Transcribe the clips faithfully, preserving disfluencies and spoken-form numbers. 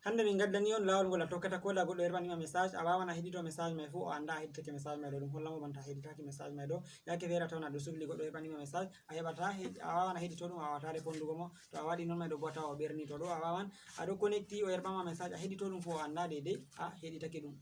Hannde min ngaddani on laawol ngol a tokkata, ko da goɗɗo herɓanima message, a wawan a heɗito message mai fuu, o annda a heɗitake message mai ɗo. Ɗum hollamo banta a heɗitaki message mai ɗo. Yaake feere a tawan aɗo sukli goɗɗo herɓanima message, a heɓata he-, a wawan a heɗito ɗum, a wawata repondugo mo. To a waɗi non mai ɗo bo a tawa o ɓerni to ɗo, a wawan aɗo connecti, o herɓama message, a heɗito ɗum fuu, o annda deydey a heɗitake ɗum.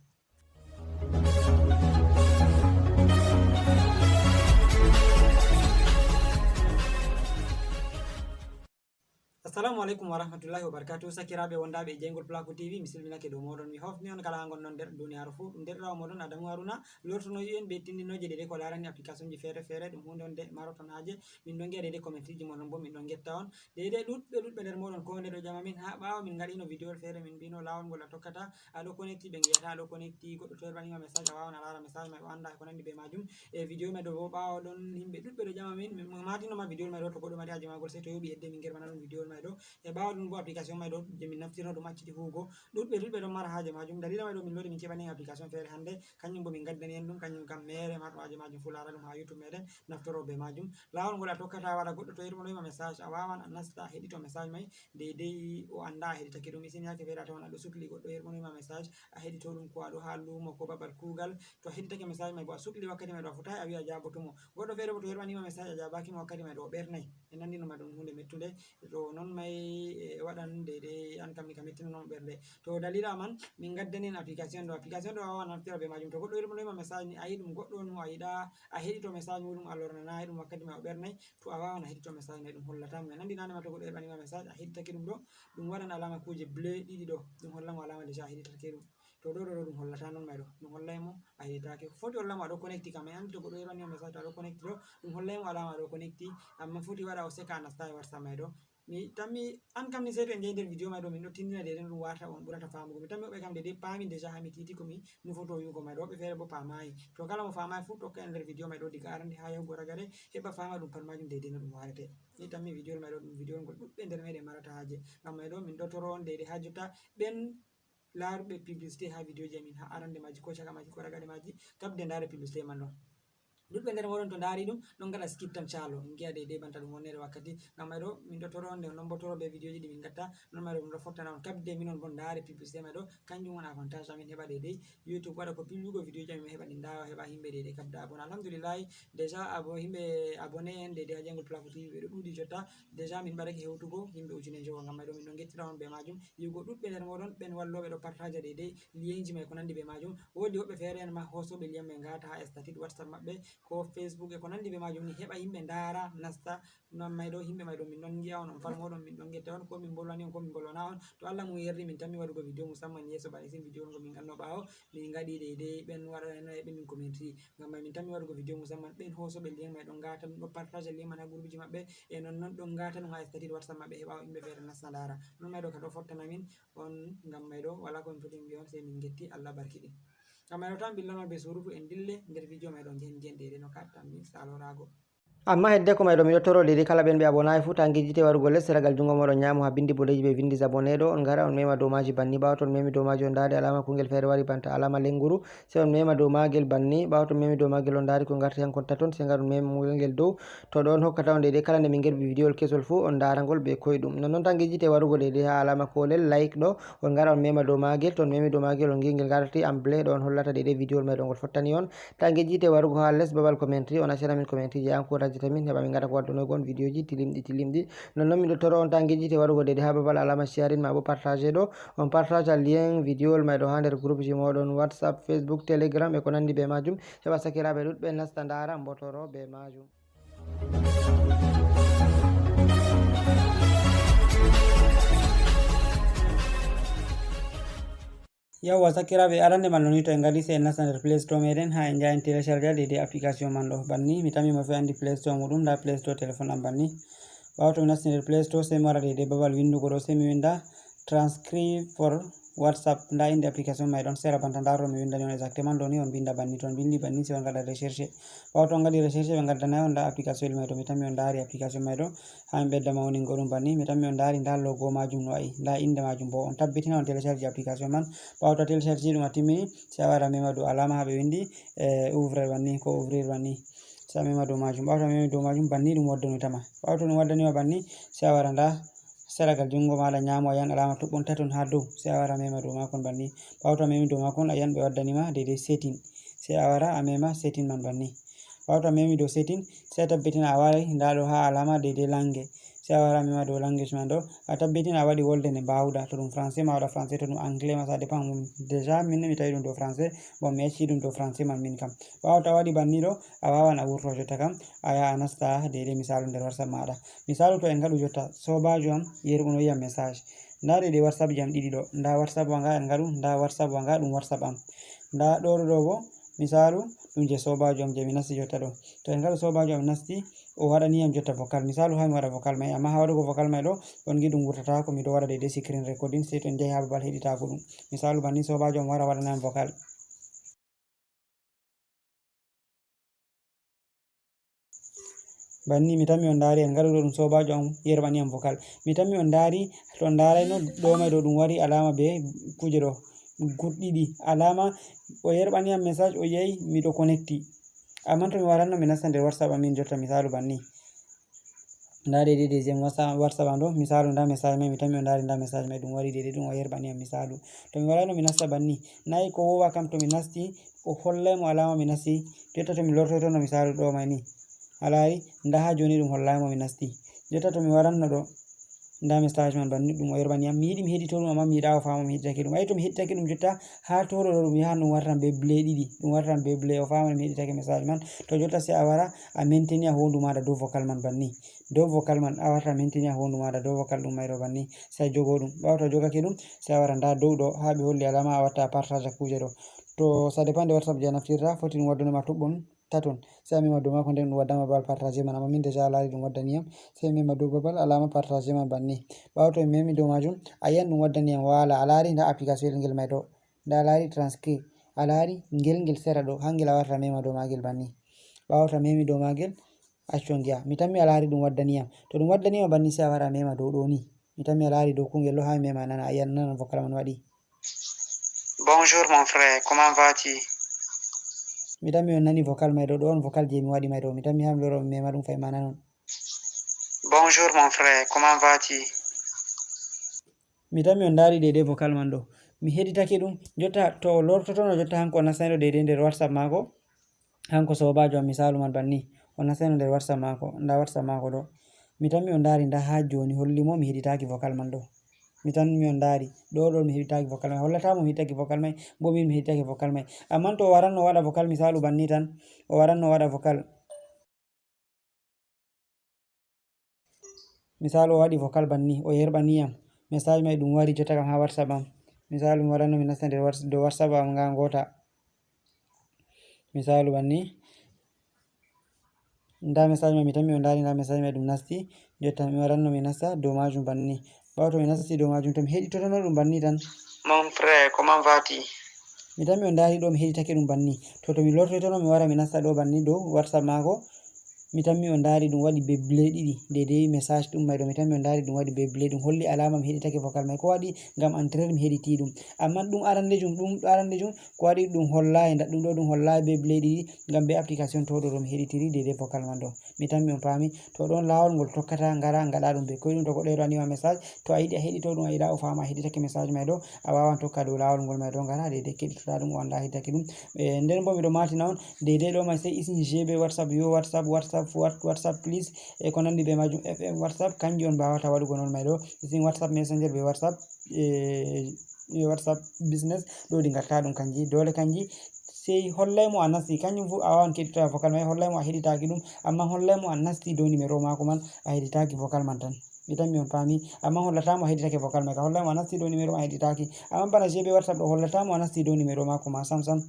Assalamu alaikum warahmatullahi wabarakatuh. Sakiraaɓe wondaaɓe e jeyngol Plaku T V, mi silminake dow mooɗon. Mi hofni on kala haa ngonɗon nder duniyaaru fuu. Ɗum deerɗiraawo mooɗon Adamu Haruna, lortonoyi en be tindinooje deydey ko laarani application ji feere feere. Ɗum huunde on de maroton haaje. Min ɗon ngi'a deydey commentryji mon, non bo min ɗon ngetta on. Deydey ɗuɗɓe ɗuɗɓe nder mooɗon ko nde ɗo ƴama min haa ɓaawo min ngaɗino video feere, min mbino laawol ngol a tokkata. Aɗo connecti, ɓe ngi'ata aɗo connecti. Goɗɗo to herɓanima message, a wawan a laara message mai, o annda e ko nandi be majum. E video mai ɗo bo ɓaawo ɗon himɓe ɗuɗɓe ɗo ƴama min, min matinoma video mai ɗo, to goɗɗo mari haaje maagol sey to yoɓi edde min ngerɓana ɗum video mai ɗo. E ɓaawo ɗum bo application mai ɗo je min naftirno ɗum acciti huwugo. Ɗuɗɓe ɗuɗɓe ɗon mara haaje majum. Dalila mai ɗo min lori min keɓani en application feere hannde, kanjum bo min ngaddani en ɗum, kanjum kam meere marɗo haaje majum fuu laara ɗum haa YouTube meɗen, naftoro be majum. Laawol ngol a tokkata, wala goɗɗo to herɓanoyima message, a wawan a nasta a heɗito message mai deydey o annda a heɗitake ɗum. Isin yaake feere a tawan aɗo sukli goɗɗo herɓanoyima message, a heɗito ɗum ko aɗo haa luumo ko babal kuugal. To a heɗitake message mai bo a sukli wakkati mai ɗo a fotai a wi'a a jaaboto mo. Goɗɗo feere bo to herɓanima message a jaabaki mo wakkati mai ɗo o ɓernay. E nandi non mai ɗum huunde mettunde. To non mai e waɗan deydey an kam ni ka mettinanoma ɓernde. To dalila man min ngaddani en application ɗo. Application ɗo a wawan a naftira be majum. To goɗɗo herɓanoyima message ni a yi'i ɗum goɗɗo on mo a yiɗa a heɗito message muɗum a lornanayi ɗum wakkati mai o ɓernay. To a wawan a heɗito message mai, ɗum hollata mo. E nandi nane ma to goɗɗo herɓanima message a heɗitake ɗum ɗo, ɗum waɗan alama kuuje bleu ɗiɗi ɗo, ɗum holla mo alama déjà a heɗitake ɗum. To ɗo ɗo ɗo ɗum hollata non mai ɗo, ɗum hollay mo a heɗitake. Foti holla mo aɗo connecti kam, e andi to goɗɗo herɓanima message to aɗo connecti ɗo, ɗum hollay mo alama aɗo connecti, amma foti waɗa o seka a nasta e WhatsApp mai ɗo. Mi tammi an kam ni sey to en njahi nder video mai ɗo min ɗo tindina deydey no ɗum warata on ɓurata faamugo. Mi tammi woɓɓe kam deydey paami déjà haa mi tiiti ko mi nufoto wi'ugo mai ɗo, woɓɓe feere bo paamayi. To kala mo faamayi fuu tokka en nder video mai ɗo diga arande haa yahugo ragare, heɓa faama ɗum pat majum deydey no ɗum warete. Mi tammi video mai ɗo ɗum video ngol ɗuɗɓe nder meɗen marata haaje. Ngam mai ɗo min ɗo toro on deydey haa jotta ɓen laaruɓe publicité haa video ji amin haa arande maaji ko caka maaji ko ragare maaji, kabde ndaare publicité man ɗon. Ɗuɗɓe nder mooɗon to ndaari ɗum ɗon ngaɗa skip tan caalo, en ngi'a deydey banta ɗum wonnere wakkati. Ngam mai ɗo min ɗo toro on nde non bo toro be video ji ɗi min ngatta, non mai ɗo ɗum ɗo fottana on. Kabde minon bo ndaare publicité mai ɗo, kanjum woni avantage amin heɓa deydey YouTube waɗa ko pillugo video ji amin heɓa ɗi ndawa heɓa himɓe deydey kabda abonné. Alhamdulillahi déjà abo himɓe abonné en deydey haa jeyngol Plaku T V ɓe ɗo ɗuuɗi jotta. Déjà min ɓadake hewtugo himɓe ujune njowo, ngam mai ɗo min ɗo ngettira on be majum. Yi'ugo ɗuɗɓe nder mooɗon ɓen walloɓe ɗo partaja deydey lienji mai ko nandi be majum. Woodi woɓɓe feere en ma hoosoɓe lien mai ngata haa statut WhatsApp maɓɓe ko Facebook e ko nandi be majum ni heɓa himɓe ndaara nasta. Non mai ɗo himɓe mai ɗo min ɗon ngi'a on, on fal mooɗon min ɗon ngetta on, ko min bolwani on ko min bolwana on. To Allah mum yerdi min tammi waɗugo video musamman yeeso bana isin video on ko min anno ɓaawo min ngaɗi deydey ɓen waɗanayno e ɓe min commentri. Ngam mai min tammi waɗugo video musamman ɓen hoosoɓe lien mai ɗo ngata ɗum ɗo partaja lien man haa groupe ji maɓɓe. E non non ɗo ngata ɗum haa statut WhatsApp maɓɓe heɓa himɓe feere nasta ndaara. Non mai ɗo ka ɗo fottana min on, ngam mai ɗo wala ko min foti min mbi'a on sey min ngetti Allah barkiɗin. Ngam mai ɗo tan ɓillanol be surutu en dille nder video mai ɗo ngen ngen deydey no ka tammi salorago. Amma hedde ko mai ɗo miɗo toro deydey kala ɓen ɓe abonayi fuu ta ngejjite warugo les seragal jungo moɗon nyamo haa bindi boɗeeji ɓe vindi abonné ɗo, on ngara on mema dow maaji banni. Ɓaawo to on memi dow maaji on ndaari alama kungel feere wari banta alama lenguru, sey on mema dow maagel banni. Ɓaawo to on memi dow maagel on ndaari ko ngarti hankon taton, sey ngar on mema ngel dow. To ɗo on hokkata on deydey kala nde min ngerɓi video kesol fuu on ndaara ngol be koyɗum. Nonnon ta ngejjite warugo deydey haa alama koolel like ɗo, on ngara on mema dow maagel. To on memi dow maagel on ngi'a ngel ngarti en bleu ɗo on hollata deydey video mai ɗo ngol fottani on. Ta ngejjite warugo haa les babal commentri, on accana min commentri je encourageta min heɓa min ngaɗa ko waddunoygo on video ji tilimɗi tilimɗi. Nonnon miɗo toro on ta ngejjite warugo deydey haa babal alama sharing ma bo partage ɗo, on partage lien video mai ɗo haa nder groupe ji moɗon WhatsApp, Facebook, Telegram e ko nandi be majum, heɓa sakiraaɓe ɗuɗɓe nasta ndaara mbotoro be majum. Yawwa sakiraaɓe, arande man ɗoni to en ngari sey en nasta nder Play Store meɗen haa en njaha en télécharge deydey application man ɗo. Banni mi tammi mo fuu andi Play Store muɗum, nda Play Store téléphone am banni. Ɓaawo to mi nasti nder Play Store sey mi wara deydey babal windugo ɗo sey mi winda transcribe for WhatsApp. Nda inde application mai ɗon sera banta nda to mi windani on exactement ɗoni on binda banni, to on bindi banni sey on ngaɗa recherche. Ɓaawo to on ngaɗi recherche ɓe ngaddanay on nda application mai ɗo, mi tammi on ndaari application mai ɗo. Haa min ɓedda mawningo ɗum banni, mi tammi on ndaari nda logo majum no wa'i, nda inde majum bo. On tabbitina on télécharge application man. Ɓaawo to a télécharge ɗum a timmini, sey a wara mema dow alama haa ɓe windi e ouvrir banni ko ouvrir banni. Sey a mema dow majum. Ɓaawo to a memi dow majum banni ɗum waddanoytama. Ɓaawo to ɗum waddanima banni, sey a wara nda Seragal junngo maaɗa ñaamo, a yiyan alaama toɓɓon taton haa dow, sey a wara a mema dow maakon banni. Ɓaawo to a memi dow maakon, a yiyan ɓe waddani ma deydey setting. Sey a wara a mema setting man banni. Ɓaawo to a memi dow setting, sey a tabbitina a wari ndaa ɗo haa alaama deydey langue. Sey a wara a mema dow language man ɗo, a tabbitina a waɗi wolde nde mbaawɗa. To ɗum français ma, a waɗa français, to ɗum anglais ma, ça dépend mum. Déjà min mi tawi ɗum dow français, bon, mi acci ɗum dow français man min kam. Ɓaawo to a waɗi banni ɗo, a waawan a wurto jotta kam, a yaha a nasta deydey misaalu nder WhatsApp maaɗa. Misaalu to en ngaɗu jotta, soobaajo am yerɓuno yam message. Ndaa deydey WhatsApp ji am ɗiɗi ɗo. Ndaa WhatsApp wa nga en ngaɗu, ndaa WhatsApp wa nga ɗum WhatsApp am. Ndaa ɗo ɗo ɗo bo, misaalu ɗum je soobaajo am je mi nasti jotta ɗo. To en ngaɗu soobaajo am nasti, o waɗani yam jotta vocal. Misaalu haa mi waɗa vocal may, amma haa waɗugo vocal may ɗo, on ngi ɗum wurtataako, mi ɗo waɗa deydey screen recording, sey to en njahi haa babal heɗitaago ɗum. Misaalu banni soobaajo am wara waɗana yam vocal. Banni mi tammi on ndaari en ngaɗu ɗo ɗum soobaajo am yerɓani yam vocal. Mi tammi on ndaari, to on ndaarayno ɗo may ɗo ɗum wari alaama be kuuje ɗo. Gurɗiɗi alaama o yerɓani yam message o yi'ay miɗo connecti. Amman to mi waranno mi nasta nder WhatsApp am min jotta misaalu banni. Ndaa deydey deuxième WhatsApp, WhatsApp am ɗo, misaalu ndaa message may, mi tammi on ndaari ndaa message may ɗum wari deydey ɗum o yerɓani yam misaalu. To mi warayno mi nasta banni, nayi ko woowa kam to mi nasti, o hollay mo alaama mi nasti. Jotta to mi lortoytono misaalu ɗo may ni, a laari, ndaa haa jooni ɗum hollay mo mi nasti. Jotta to mi waranno ɗo, ndaa message man banni ɗum o yerɓani yam. Mi yiɗi mi heɗito ɗum, amma mi yiɗaa o faama mi heɗitake ɗum. Ayi to mi heɗitake ɗum jotta, haa to ɗo ɗum yahan ɗum wartan be ble ɗiɗi. Ɗum wartan be ble, o faama mi heɗitake message man. To jotta sey a wara, a mentini a hondu maaɗa dow vocal man banni. Dow vocal man, a warta a mentini a hondu maaɗa dow vocal ɗum may ɗo banni. Sey a jogo ɗum. Ɓaawo to a jogake ɗum, sey a wara ndaa dow ɗo, haa ɓe holli alaama a watta a partage kuuje ɗo. To ça dépend nde WhatsApp je a naftirta, foti ɗum waddunde ma toɓɓon taton. Sey a mema dow maako nden ɗum waddama babal partage man, amma min déjà a laari ɗum waddani yam. Sey a mema dow babal alaama partage man banni. Ɓaawo to mi memi dow maajum, a yiyan ɗum waddani yam waala. A laari ndaa application ngel may ɗo. Ndaa a laari transcript. A laari ngel, ngel sera ɗo, haa ngel a warta a mema dow maagel banni. Ɓaawo to a memi dow maagel, accu on ngi'a. Mi tammi a laari ɗum waddani yam. To ɗum waddani ma banni sey a wara a mema dow ɗo ni. Mi tammi a laari dow kuungel ɗo haa mi mema a nana, a yiyan a nana vocal man waɗi. Bonjour mon frère, comment vas-tu? Mi tammi on nani vocal may ɗo, ɗo on vocal je mi waɗi may ɗo. Mi tammi haa mi loro mi mema ɗum fay ma nanon. Bonjour mon frère, comment vas-tu? Mi tammi on ndaari deydey vocal man ɗo. Mi heɗitake ɗum, jotta to o lortotono jotta hanko o nastayno deydey nder WhatsApp maako. Hanko soobaajo am misaalu man banni. O nastayno nder WhatsApp maako, ndaa WhatsApp maako ɗo. Mi tammi on ndaari ndaa haa jooni holli mo mi heɗitaaki vocal man ɗo. Mi tammi on ndaari ɗo ɗo mi heɗitaaki vocal may. Hollata mo mi heɗitaaki vocal may, bo min mi heɗitaaki vocal may. Amman to o waranno o waɗa vocal misaalu banni tan, o waranno o waɗa vocal. Misaalu o waɗi vocal banni, o yerɓani yam. Message may ɗum wari jotta kam haa WhatsApp am. Misaalu mi waranno mi nasta nder Whats-, dow WhatsApp am nga ngoota. Misaalu banni. Ndaa message may mi tammi o ndaari, ndaa message may ɗum nasti. Jotta mi waranno mi nasta dow maajum banni. Ɓaawo to mi nasti dow maajum to mi heɗitotono ɗum banni tan. Mon frère, comment vas-tu? Mi tammi o ndaari ɗo mi heɗitake ɗum banni. To, to mi lortoytono mi wara mi nasta ɗo banni dow WhatsApp maako. Mi tammi o ndaari ɗum waɗi be ble ɗiɗi. Deydey message ɗum may ɗo mi tammi o ndaari ɗum waɗi be ble. Ɗum holli alaama mi heɗitake vocal may. Ko waɗi? Ngam entrer mi heɗiti ɗum. Amman ɗum arandejum, ɗum ɗo arandejum, ko waɗi? Ɗum hollaay, ndaa ɗum ɗo ɗum hollaay be ble ɗiɗi. Ngam be application to ɗo ɗo mi heɗitiri deydey vocal man ɗo. Mi tammi on paami. To ɗon laawol ngol tokkata ngara ngaɗa ɗum be koyɗum. To goɗɗo yeeɗo anniima message, to a yiɗi a heɗito ɗum, a yiɗa o faama a heɗitake message may ɗo, a waawan tokka dow laawol ngol may ɗo ngara deydey keɗitoɗa ɗum o annda a heɗitake ɗum. E, nden bo miɗo maatina on, deydey ɗo may sey isin G B WhatsApp, yo WhatsApp, WhatsApp, what-, WhatsApp please, e ko nanndi be maajum, F M WhatsApp, kanji on mbaawata waɗugo non may ɗo. Isin WhatsApp Messenger be WhatsApp, e, e WhatsApp Business, ɗo ɗi ngarta ɗum kanji. Doole kanji, sey hollay mo a nasti, kanjum fu a waawan keɗitoya vocal may, hollay mo a heɗitaaki ɗum, amma hollay mo a nasti dow numéro maako man, a heɗitaaki vocal man tan. Mi tammi on paami, amma hollata mo a heɗitake vocal may, ka hollay mo a nasti dow numéro man, a heɗitaaki. Amma bana G B WhatsApp ɗo, hollata mo a nasti dow numéro maako ma sam sam.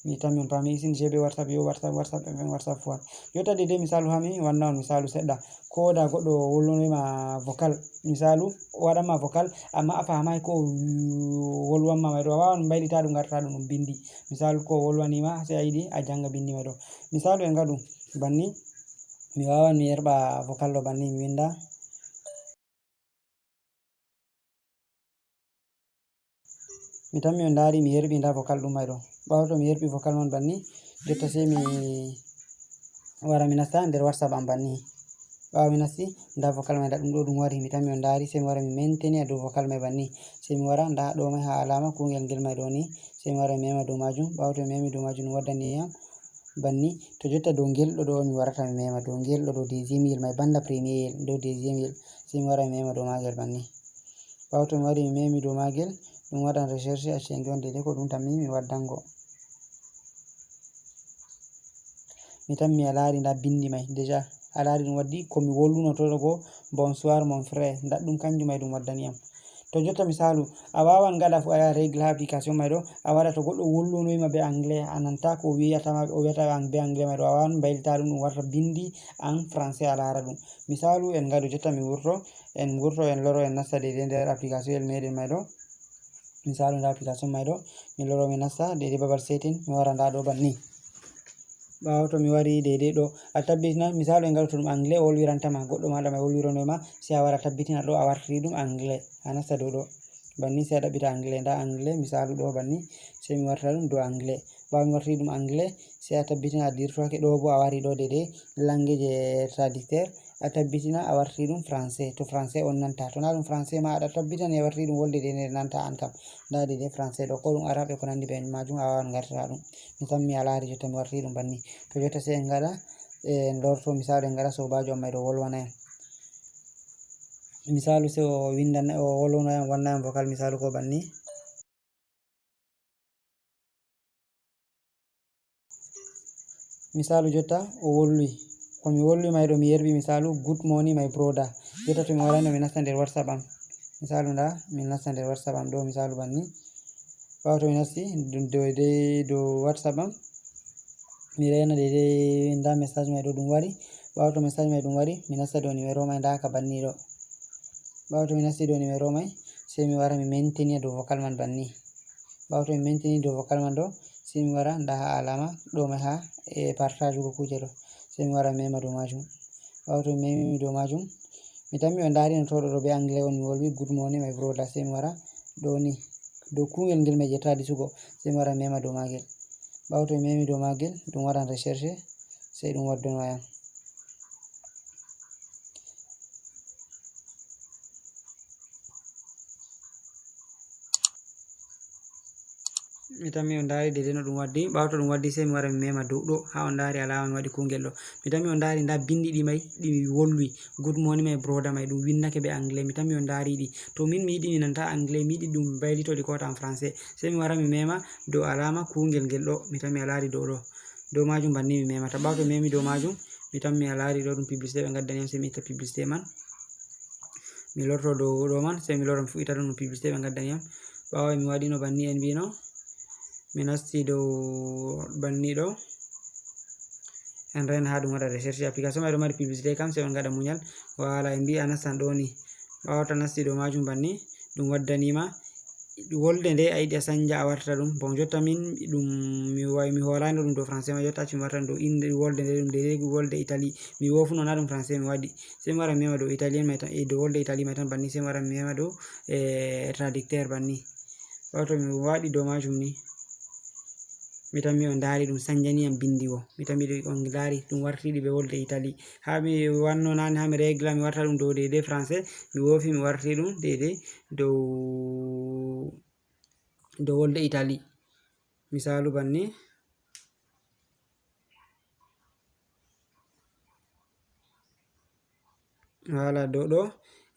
Mi tammi on paami, isin G B WhatsApp, yo WhatsApp, WhatsApp, F M WhatsApp fu. Jotta deydey misaalu haa mi wanna on misaalu seɗɗa. Ko da goɗɗo wolwanima vocal, misaalu, o waɗanma vocal, amma a faamaay ko o wolwanma may ɗo, a waawan mbaylita ɗum, ngarta ɗum, ɗum bindi. Misaalu, ko o wolwanima, sey a yiɗi a jannga bindi may ɗo. Misaalu, en ngaɗu banni, mi waawan mi yerɓa vocal ɗo banni, mi winnda. Mi tammi on ndaari mi yerɓi ndaa vocal ɗum may ɗo. Ɓaawo to mi yerɓi vocal man banni, jotta sey mi wara mi nasta nder WhatsApp am banni. Ɓaawo mi nasti, nda vocal mai nda ɗum ɗo ɗum wari, mi tammi on ndaari, sey mi wara mi maintenir dow vocal mai banni. Sey mi wara nda ɗo mai ha alama kungel ngel mai ɗo ni, sey mi wara mi mema dow majum. Ɓaawo to mi memi dow majum ɗum waddani yam banni. To jotta dow ngel ɗo ɗo mi warata mi mema dow ngel ɗo ɗo deuxième yel mai banda premier yel dow deuxième yel. Sey mi wara mi mema dow magel banni. Ɓaawo to mi wari mi memi dow magel, ɗum waɗan recherche a cengi on dede ko ɗum tammi mi waddango. Mi tammi a laari nda bindi mai déjà. A laari ɗum waddi ko mi wolwuno to ɗo go, "Bonsoir mon frère." Nda ɗum kanjum mai ɗum waddani yam. To jotta misalu, a wawan gaɗa fu a yaha règle ha application mai ɗo, a waɗa to goɗɗo wolwunoyima be anglais, a nanta ko o wi'ata ma, o wi'ata be anglais mai ɗo, a wawan mbaylita ɗum, ɗum warta bindi en français a laara ɗum. Misalu, en ngaɗu jotta mi wurto, en wurto, en loro, en nasta dede nder application el meɗen mai ɗo. Misalu nda application mai ɗo, mi loro mi nasta dede babal setting, mi wara nda ɗo banni. Ɓaawo to mi wari dede ɗo, a tabbitina, misalu en ngaɗu to ɗum anglais o wolwiranta ma, goɗɗo maɗa mai wolwiranoy ma, sey a wara tabbitina ɗo a wartiri ɗum anglais, a nasta dow ɗo. Banni sey a ɗaɓɓita anglais, nda anglais, misalu ɗo banni, sey mi warta ɗum dow anglais. Ɓaawo mi wartiri ɗum anglais, sey a tabbitina a dirtoke ɗo bo a wari ɗo dede langue je traducteur, a tabbitina a wartiri ɗum français, to français on nanta. To na ɗum français ma aɗa tabbitani a wartiri ɗum wolde de nde nanta an kam. Nda dede français ɗo, ko ɗum arabe ko nandi be majum a wawan ngartira ɗum. Mi tammi a laari jotta mi wartiri ɗum banni. To jotta sey en ngaɗa, eh, en lorto misalu en ngaɗa sobajo am mai ɗo wolwana en. Misalu sey o windan, o wolwano en, wanna en vocal misalu ko banni. Misalu jotta o wolwi. Ko mi wolwi mai ɗo mi yerbi misalu, "Good morning my brother." Jotta to mi warano mi nasta nder WhatsApp am. Misalu nda, mi nasta nder WhatsApp am ɗo misalu banni. Ɓaawo to mi nasti dow, dow, dow WhatsApp am. Mi rena dede nda message mai ɗo ɗum wari. Ɓaawo to message mai ɗum wari, mi nasta dow numéro mai nda ka banni ɗo. Ɓaawo to mi nasti dow numéro mai, sey mi wara mi maintenir dow vocal man banni. Ɓaawo to mi maintenir dow vocal man ɗo, sey mi wara nda ha alama ɗo mai ha, e, partage go kuje ɗo. Sey mi wara mi mema dow majum. Ɓaawo to mi memi dow majum, mi tammi on ndaari no to ɗo ɗo be anglais on mi wolwi, "Good morning my brother." Sey mi wara ɗo ni. Dow kungel ngel mai je ta disugo, sey mi wara mi mema dow magel. Ɓaawo to mi memi dow magel, ɗum waɗan recherche, sey ɗum waddano yam. Mi tammi on ndaari dede no ɗum waddi. Ɓaawo to ɗum waddi, sey mi wara mi mema dow ɗo, ha on ndaari alama mi waɗi kungel ɗo. Mi tammi on ndaari nda bindi ɗi mai, ɗi mi wolwi. "Good morning my brother" mai, ɗum windake be anglais. Mi tammi on ndaari ɗi. To min mi yiɗi mi nanta anglais, mi yiɗi ɗum mbaylito ɗi kota en français. Sey mi wara mi mema dow alama kungel ngel ɗo. Mi tammi a laari dow ɗo. Dow majum banni mi memata. Ɓaawo to mi memi dow majum, mi tammi a laari ɗo ɗum publicité ɓe ngaddani yam, sey mi itta publicité man. Mi lorto dow ɗo man, sey mi loro mi fuɗɗita ɗum no publicité ɓe ngaddani yam. Ɓaawo mi waɗino banni en mbino, mi nasti dow banni ɗo. En rena ha ɗum waɗa recherche. Application mai ɗo mari publicité kam, sey on ngaɗa muñal. Wala en mbi a nastan ɗo ni. Ɓaawo to a nasti dow majum banni, ɗum waddanima wolde nde a yiɗi a sanja a wartata ɗum. Bon, jotta min ɗum mi wawi, mi holano ɗum dow français ma, jotta accu mi warta ɗum dow inde wolde nde, ɗum dede wolde Italie. Mi wofuno na ɗum français mi waɗi. Sey mi wara mi mema dow italien mai tan, e dow wolde Italie mai tan banni, sey mi wara mi mema dow, e, traducteur banni. Ɓaawo to mi waɗi dow majum ni, mi tammi on ndaari ɗum sanjani yam bindi wo. Mi tammi ɗum on ndaari ɗum wartiri be wolde Italie. Ha mi wanno nane, ha mi regla, mi warta ɗum dow dede français, mi wofi mi wartiri ɗum dede dow, dow wolde Italie. Misalu banni. Wala dow ɗo,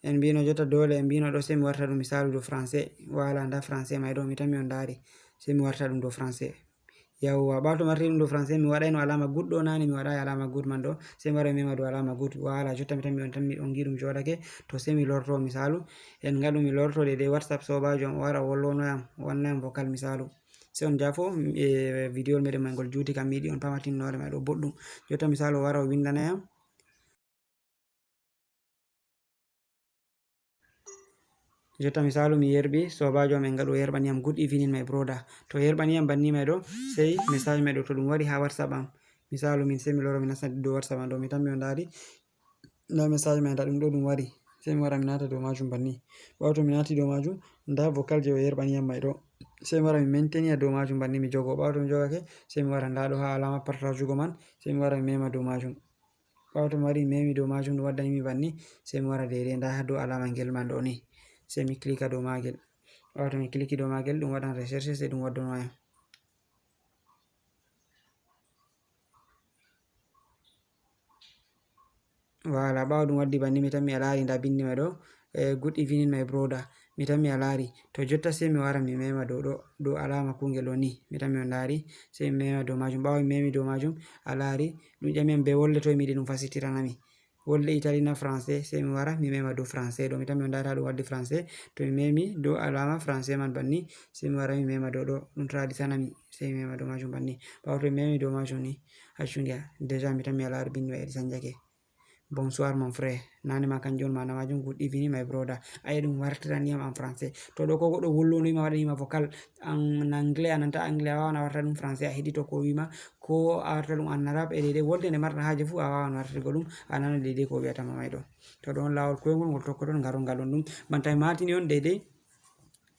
en mbino jotta dole en mbino ɗo, sey mi warta ɗum misalu dow français. Wala nda français mai ɗo, mi tammi on ndaari. Sey mi warta ɗum dow français. Yawwa, ɓaawo to mi warti ɗum dow français, mi waɗayno alama good ɗo nane, mi waɗayi alama good man ɗo. Sey mi wara mi mema dow alama good. Wala, jotta mi tammi on, tammi on ngi ɗum joɗake. To sey mi lorto misalu. En ngaɗu mi lorto dede WhatsApp sobajo am, o wara o wolwono yam, o wanna yam vocal misalu. Sey on jafo, e, video meɗen mai ngol juuti kam, mi yiɗi on pamatin hoore mai ɗo boɗɗum. Jotta misalu o wara o windana yam. Jotta misalu mi yerɓi sobajo am en ngaɗu o yerɓani yam, "Good evening my brother." To o yerɓani yam banni mai ɗo, sey message mai ɗo to ɗum wari ha WhatsApp am. Misalu min sey mi loro mi nasta dow WhatsApp am ɗo, mi tammi on ndaari. Nda message mai nda ɗum ɗo ɗum wari. Sey mi wara mi nata dow majum banni. Ɓaawo to mi nati dow majum, nda vocal je o yerɓani yam mai ɗo. Sey mi wara mi maintenir dow majum banni mi jogo. Ɓaawo to mi jogake, sey mi wara nda ɗo ha alama partagugo man, sey mi wara mi mema dow majum. Ɓaawo to mi wari mi memi dow majum, ɗum waddani mi banni, sey mi wara deydey nda ha dow alama ngel man ɗo ni, sey mi klika dow magel. Ɓaawo to mi kliki dow magel, ɗum waɗan recherche, sey ɗum waddano yam. Voilà, ɓaawo ɗum waddi banni, mi tammi a laari nda bindi may ɗo, eh, "Good evening, my brother." Mi tammi a laari. To jotta sey mi wara mi mema dow ɗo, dow alama kungel ɗo ni. Mi tammi on laari, sey mi mema dow majum. Ɓaawo mi memi dow majum, a laari, ɗum ƴami am be wolde toy mi yiɗi ɗum fasitirana mi. Wolde Itali na français, sey mi wara mi mema dow français ɗo. Mi tammi on laari ha ɗum waddi français. To mi memi dow alama français man banni, sey mi wara mi mema dow ɗo, ɗum tradisana mi, sey mi mema dow majum banni. Ɓaawo to mi memi dow majum ni, accu ngi'a, déjà mi tammi a laari bindi may ɗi sanjake. "Bonsoir mon frère." Nane ma kanjum on mana majum, "Good evening my brother." Ayi, ɗum wartirani yam en français. To ɗo ko goɗɗo wollonoyi ma, waɗani ma vocal en anglais, a nanta anglais, a wawan a warta ɗum français, a heɗito ko o wi ma, ko a warta ɗum en arabe, e deydey wolde nde marɗa haaje fu, a wawan wartirgo ɗum, a nana deydey ko o wi'ata ma may ɗo. To ɗon laawol koyngol ngol tokkoton, ngarol ngal on ɗum. Banta mi matini on deydey,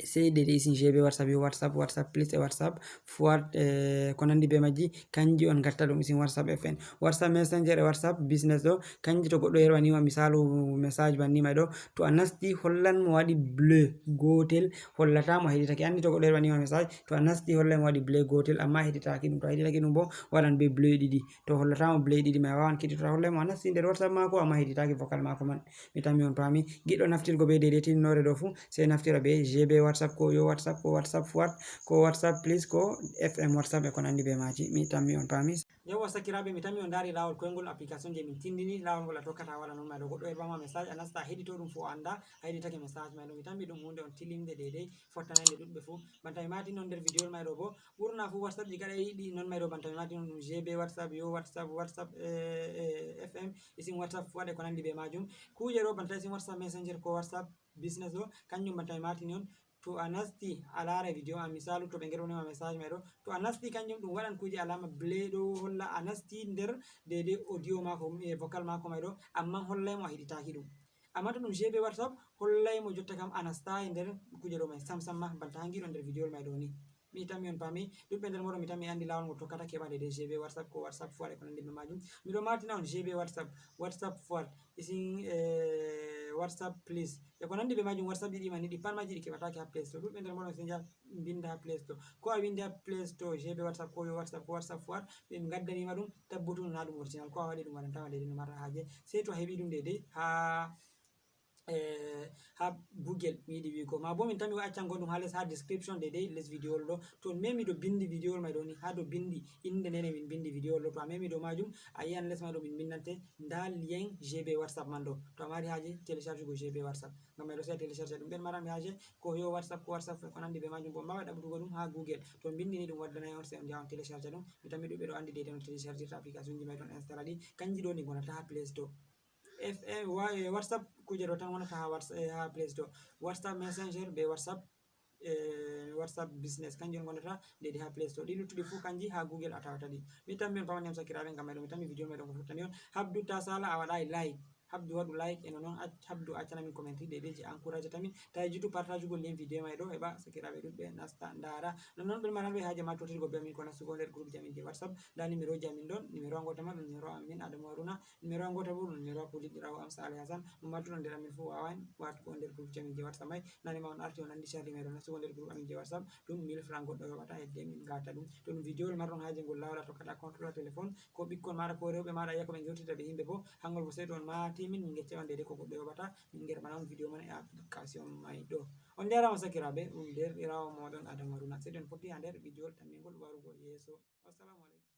sey deydey isin G B WhatsApp, yo WhatsApp, WhatsApp plus e WhatsApp forward, eh, ko nandi be majji, kanji on gatta ɗum isin WhatsApp F N. WhatsApp Messenger e WhatsApp Business ɗo, kanji to goɗɗo yerwanima misalu message bannima ɗo, to a nasti hollan mo waɗi bleu gotel, hollata mo a heɗitake. Andi to goɗɗo yerwanima message, to a nasti hollay mo waɗi bleu gotel, amma a heɗitaki ɗum. To a heɗitaki ɗum bo, waɗan be bleu ɗiɗi. To hollatama bleu ɗiɗi mai, a wawan keɗitoto a hollay mo a nasti nder WhatsApp mako, amma heɗitaki vocal mako man. Mi tammi on paami. Giɗɗo naftirgo be deydey tinnoore ɗo fu, sey naftira be G B WhatsApp, ko yo WhatsApp, ko WhatsApp forward, ko WhatsApp plus, ko F M WhatsApp e ko nandi be maaji. Mi tammi on paami. Yawwa sakiraaɓe, mi tammi on ndaari laawol koyngol application je min tindini, laawol ngol a tokkata a waɗa non mai ɗo. Goɗɗo yerba ma message, a nasta a heɗito ɗum fu o anda a heɗitake message mai ɗo. Mi tammi ɗum hunde on tilinde deydey, fottanande ɗuɗɓe fu. Banta mi matini on nder video mai ɗo bo, ɓurna fu WhatsApp ji gaɗa yiɗi non mai ɗo, banta mi matini on ɗum G B WhatsApp, yo WhatsApp, WhatsApp, eh, eh, F M, isin WhatsApp fu waɗe ko nandi be majum. Kuje ɗo banta isin WhatsApp Messenger ko WhatsApp Business ɗo, kanjum banta mi matini on. To a nasti a laara video am, misalu to ɓe ngerwanima message mai ɗo, to a nasti kanjum ɗum waɗan kuje alama bleu ɗo holla a nasti nder deydey audio mako, eh, vocal mako mai ɗo, amma hollay mo a heɗitaki ɗum. Amma to ɗum G B WhatsApp, hollay mo jotta kam a nasta e nder kuje ɗo mai sam sam ma, banta hangi ɗo nder video mai ɗo ni. Mi tammi on paami, ɗuɗɓe nder moɗon mi tammi andi laawol ngol tokkata keɓa deydey G B WhatsApp ko WhatsApp fu waɗe ko nandi be majum. Miɗo matina on G B WhatsApp, WhatsApp forward, isin, eh, WhatsApp plus. E ko nandi be majum, WhatsApp ɗiɗi man ɗiɗi pat majji ɗi keɓatake ha Play Store. Ɗuɗɓe nder moɗon sey njaha mbinda ha Play Store. Ko a windi ha Play Store, G B WhatsApp ko yo WhatsApp ko WhatsApp forward, ɓe ngaddanima ɗum, tabbutu na ɗum original. Ko a waɗi ɗum waɗantama deydey no marɗa haaje. Sey to a heɓi ɗum deydey ha eh, ha Google, mi yiɗi wi'go. Ma bo min tammi o accan goɗɗum ha les, ha description deydey les video ɗo. To on memi ɗo bindi video mai ɗo ni, ha dow bindi, inde nene min bindi video ɗo. To a memi dow majum, a yi'an les mai ɗo min bindante nda lien G B WhatsApp man ɗo. To a mari haaje télécharge go G B WhatsApp, ngam mai ɗo sey a télécharge ɗum. Ɓen maranɓe haaje ko yo WhatsApp, ko WhatsApp ko nandi be majum bo, on mbaway ɗaɓɓutugo ɗum ha Google. To on bindi ni ɗum waddanay on, sey on njaha on télécharge ɗum. Mi tammi ɗuɗɓe ɗo andi deydey no téléchargirta application ji mai, to on installa ɗi. Kanji ɗo ni ngonata ha Play Store. F M, wa-, eh, WhatsApp kuje ɗo tan wonata ha Whats-, eh, ha Play Store. WhatsApp Messenger be WhatsApp, eh, WhatsApp Business, kanji on ngonata deydey ha Play Store. Ɗi luttuɗi fu kanji ha Google a tawata ɗi. Mi tammi on paamani am sakiraaɓe ngam mai ɗo. Mi tammi video mai ɗo ko fottani on. Habdu ta sala a waɗay like. Habdu waɗu like e non non ac-, Habdu accana min commentary deydey je encourage ta min. Ta yejjitu partage gol lien video mai ɗo heɓa sakiraaɓe ɗuɗɓe nasta ndaara. Non non ɓen maranɓe haaje ma totirgo be amin ko nastugo nder groupe ji amin je WhatsApp. Nda numéro ji amin ɗon, numéro a ngota ma ɗum numéro amin Adamu Haruna. Numéro a ngota bo ɗum numéro a kuliɗɗiraawo am Saleh Hassan. Mo martuɗo nder amin fu wawan watugo nder groupe ji amin je WhatsApp mai. Nane ma on arti on andi sharri mai ɗo nastugo nder groupe amin je WhatsApp. Ɗum mille francs goɗɗo yoɓata hedde min ngata ɗum. To ɗum video marɗon haaje ngol laawol a tokkata contrôle téléphone, ko ɓikkon maɗa ko rewɓe maɗa yi'a ko ɓe ngewtirta be himɓe bo, hangol bo sey to on mati min, min gecca on deydey ko goɗɗo yoɓata, min ngerɓana on video man e application mai ɗo. On njarama sakiraaɓe, ɗum deerɗiraawo moɗon Adamu Haruna. Sey to en fotti ha nder video tammingol warugo yeeso. Wassalamu alaikum.